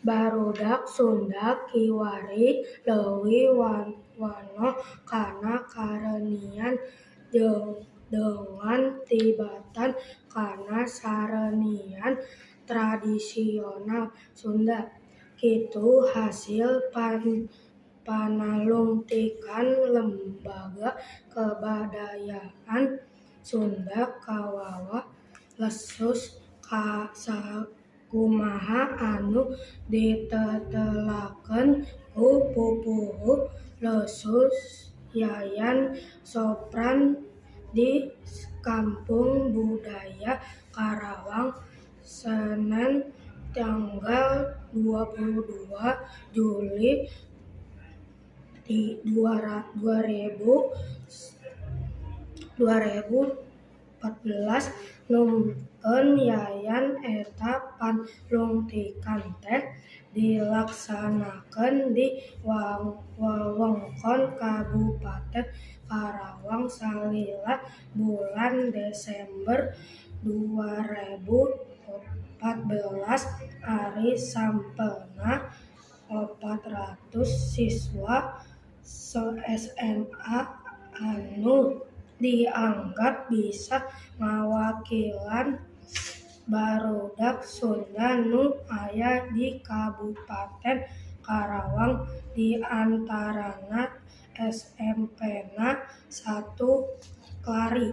Barudak Sunda kiwari leuwih wanoh kana karenian dengan tibatan kana sarenian tradisional Sunda. Kitu hasil panalungtikan Lembaga Kebadayaan Sunda Kawawa Lesus sakumaha anu ditetelakeun ku pupuhu Lesus Yayan Sopran di Kampung Budaya Karawang, Senen tanggal 22 Juli 2014. Numutkeun Yayan, eta panlungtikan teh dilaksanakeun di wewengkon Kabupaten Karawang salila bulan Desember 2014. Ari sampelna 400 siswa SMA anu dianggap bisa ngawakilan barudak Sunda nu aya di Kabupaten Karawang, di antarana SMP-na 1 Klari.